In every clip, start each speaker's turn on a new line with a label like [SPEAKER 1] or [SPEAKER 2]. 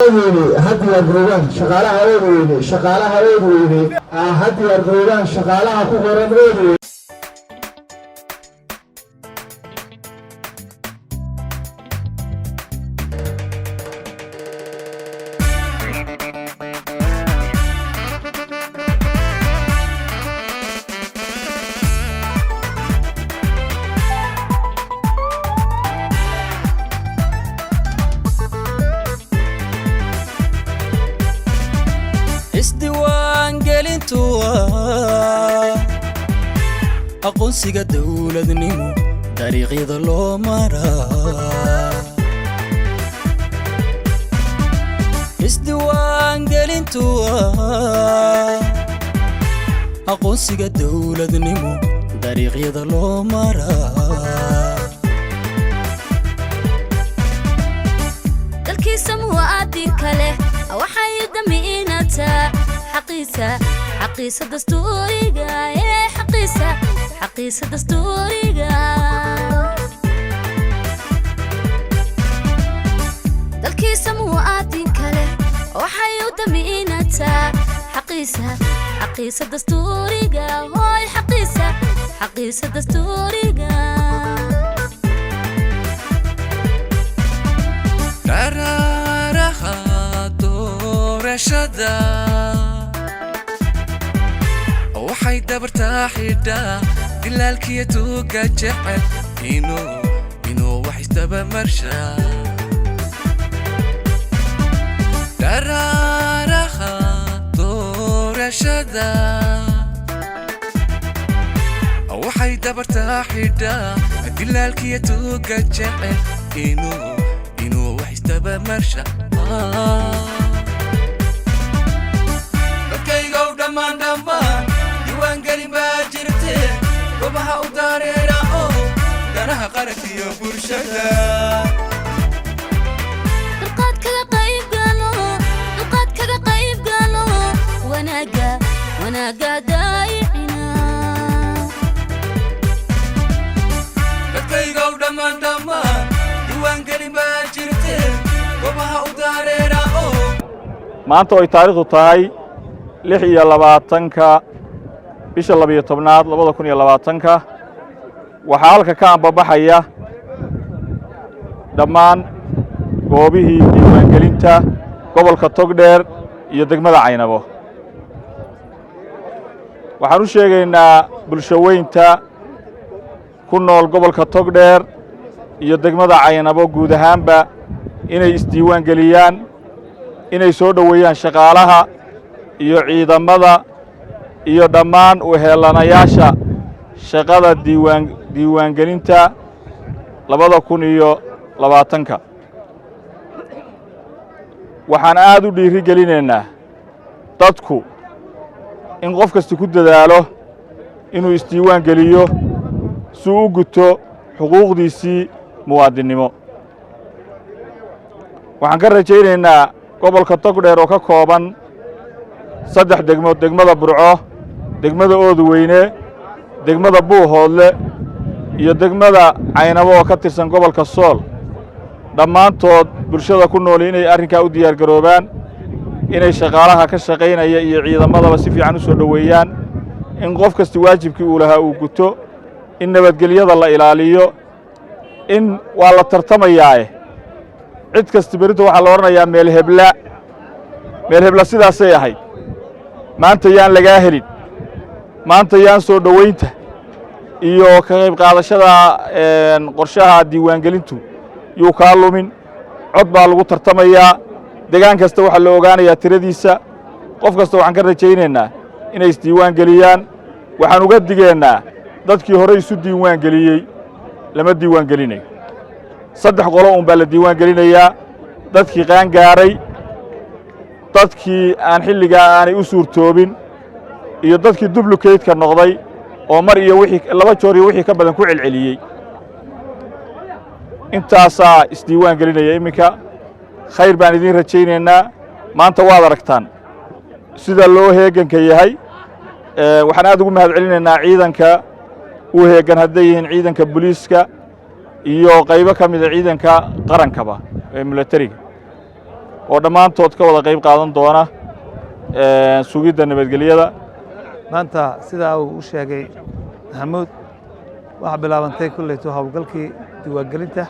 [SPEAKER 1] Weyne ha diyaar garoobaan shaqaalaha Oodweyne, shaqaalaha Oodweyne ha diyaar garoobaan, shaqaalaha ku qoran Oodweyne.
[SPEAKER 2] Isdiiwaangelintu waa aqoonsiga dowladnimo, dariiqyada loo maraa. Isdiiwaangelintu waa aqoonsiga dowladnimo, dariiqyada loo maraa.
[SPEAKER 3] Dalkiisa muwaadinka leh waxay damiinataa xaqiisa, xaqiisa dastuuriga ee xaqiisa, xaqiisa dastuuriga. Dalkiisa muwaadinka leh waxay u damiinataa xaqiisa, xaqiisa dastuuriga, hooy, xaqiisa, xaqiisa dastuuriga.
[SPEAKER 4] Dharaaraha doorashada waxay dabartaa xidhaa dilaalkiya tuuga jecel inuu wax isdabamarshaa. Dharaaraha doorashada waxay dabartaa xidhaa dilaalkiya tuuga jecel inuu wax isdabamarsha. Dadkaygow, dhammaan dhammaan diiwaangelin baa jirte, goobaha u daareera oo danaha qaranka iyo bulshada.
[SPEAKER 3] Dulqaad kaga qayb galo, dulqaad kaga qayb galo, wanaaga, wanaaga daayicina.
[SPEAKER 4] Dadkaygow, dhammaan dhammaan diiwaangelin baa jirte, goobaha u daareera oo
[SPEAKER 5] Maanta oo ay taariikhdu tahay 26-ka bisha 12aad 2020-ka, waxaa halka ka ambabaxaya dhammaan goobihii diiwaangelinta gobolka Togdheer iyo degmada Caynabo. Waxaan u sheegaynaa bulsho weynta ku nool gobolka Togdheer iyo degmada Caynabo guud ahaanba inay isdiiwaan geliyaan, inay soo dhoweeyaan shaqaalaha iyo ciidamada iyo dhammaan uheelanayaasha shaqada diiwaangelinta 2020-ka. Waxaan aad u dhiiri gelinaynaa dadku in qof kasta ku dadaalo inuu isdiiwaan geliyo si uu u guto xuquuqdiisii muwaadinnimo. Waxaan ka rajaynaynaa gobolka Togdheer oo ka kooban saddex degmo: degmada Burco, degmada Oodweyne, degmada Buuhoodle iyo degmada Caynabo oo ka tirsan gobolka Sool, dhammaantood bulshada ku nooli inay arrinkaa u diyaar garoobaan, inay shaqaalaha ka shaqaynaya iyo ciidamadaba si fiican u soo dhoweeyaan, in qof kasta waajibkii uu lahaa uu guto, in nabadgelyada la ilaaliyo, in waa la tartamayaae cid kasta berrinta waxaa la odhanayaa meel hebla, meel hebla sidaasay ahayd. Maanta yaan lagaa helin, maanta yaan soo dhoweynta iyo ka qayb qaadashada qorshaha diiwaangelintu yuu kaa lumin. Cod baa lagu tartamayaa, degaan kasta waxaa la ogaanayaa tiradiisa. Qof kasta waxaan ka rajaynaynaa inay isdiiwaan geliyaan. Waxaan uga digeennaa dadkii hore isu diiwaan geliyey, lama diiwaan gelinayo. Saddex qolo un baa la diiwaan gelinayaa: dadkii qaan gaaray, dadkii aan xilligaa aanay u suurtoobin, iyo dadkii duplicate-ka noqday oo mar iyo wixii laba joor iyo wixii ka badan ku celceliyey. Intaasaa isdiiwaan gelinaya iminka. Khayr baan idiin rajaynaynaa. Maanta waad aragtaan sida loo heeganka yahay. Waxaan aad ugu mahad celinaynaa ciidanka u heegan, hadday yihiin ciidanka booliiska iyo qaybo ka mida ciidanka qarankaba ee milatariga. Oo dhammaantood ka wada qayb qaadan doona sugidda nabadgelyada.
[SPEAKER 6] Maanta, sidaa uu u sheegay Maxamuud, waxaa bilaabantay kolleyto howlgalkii diiwaangelinta.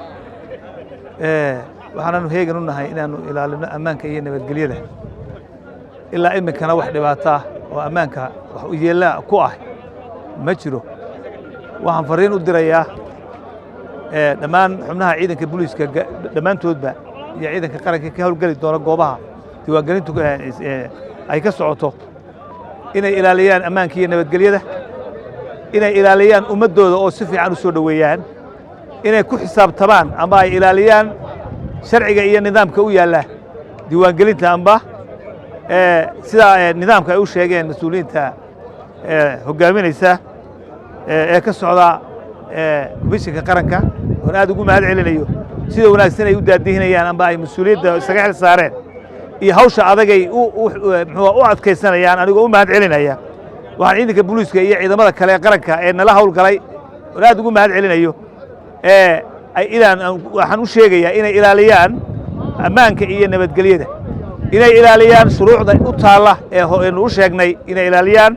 [SPEAKER 6] Waxaananu heegan u nahay inaanu ilaalino ammaanka iyo nabadgelyada. Ilaa iminkana wax dhibaato ah oo ammaanka wax u yeellaa ku ah ma jiro. Waxaan farriin u dirayaa dhammaan xubnaha ciidanka booliiska dhammaantoodba iyo ciidanka qaranka ka howlgeli doona goobaha diiwaangelintu ay ka socoto inay ilaaliyaan ammaanka iyo nabadgelyada, inay ilaaliyaan ummaddooda oo si fiican u soo dhoweeyaan, inay ku xisaabtamaan ama ay ilaaliyaan sharciga iyo nidaamka u yaalla diiwaangelinta amba sida nidaamka ay u sheegeen mas-uuliyiinta hoggaaminaysa ee ka socda komishinka qaranka, oon aad ugu mahad celinayo sida wanaagsan ay u daadihinayaan amba ay mas-uuliyadda isaga xil saareen iyo hawsha adagay muxuu u adkaysanayaan. Anigoo u mahad celinaya, waxaan ciidanka booliiska iyo ciidamada kale ee qaranka ee nala hawlgalay, oon aad ugu mahad celinayo, ay inaan waxaan u sheegayaa inay ilaaliyaan ammaanka iyo nabadgelyada, inay ilaaliyaan shuruucda u taalla ee aynu u sheegnay inay ilaaliyaan,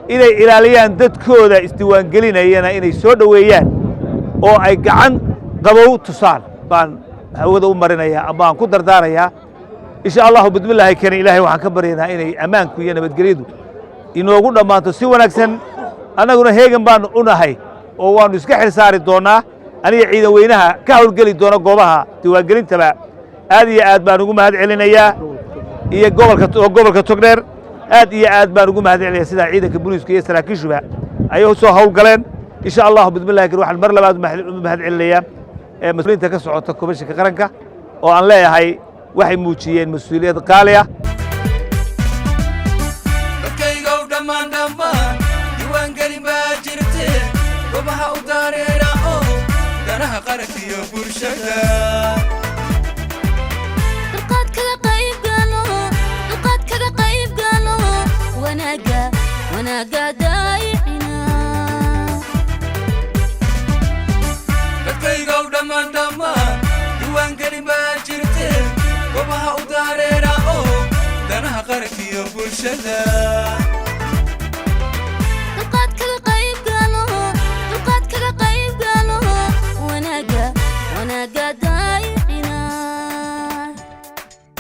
[SPEAKER 6] inay ilaaliyaan dadkooda isdiiwaangelinayana inay soo dhoweeyaan oo ay gacan qabow tusaan baan hawada u marinayaa ama aan ku dardaarayaa. Insha Allahu bidmillaahi kani, Ilaahay waxaan ka baryaynaa inay ammaanku iyo nabadgelyadu inoogu dhammaato si wanaagsan. Annaguna heegan baanu u nahay oo waannu iska xil saari doonnaa, aniga ciidan weynaha ka howlgeli doona goobaha diiwaangelintaba. Aad iyo aad baan ugu mahad celinayaa iyo gobolka Togdheer. Aad iyo aad baan ugu mahad celinaya sidaa ciidanka booliiska iyo saraakiishuba ay u soo howlgaleen. Insha Allahu bidmillahi kani, waxaan mar labaad u mahad celinayaa ee mas-uuliyiinta ka socota komishinka qaranka, oo aan leeyahay waxay muujiyeen mas-uuliyad qaali ah.
[SPEAKER 4] Dadkaygow dhammaan dhammaan, diiwaangelin baa jirte, goobaha u dareera oo danaha qaranka iyo bulshada.
[SPEAKER 3] Dulqaad kaga qayb galo, dulqaad kaga qayb galo, wanaaga wanaaga daayicina.
[SPEAKER 4] Dadkaygow dhammaan dhammaan, diiwaangelin baa jirte, goobaha u dareera oo danaha qaranka iyo bulshada.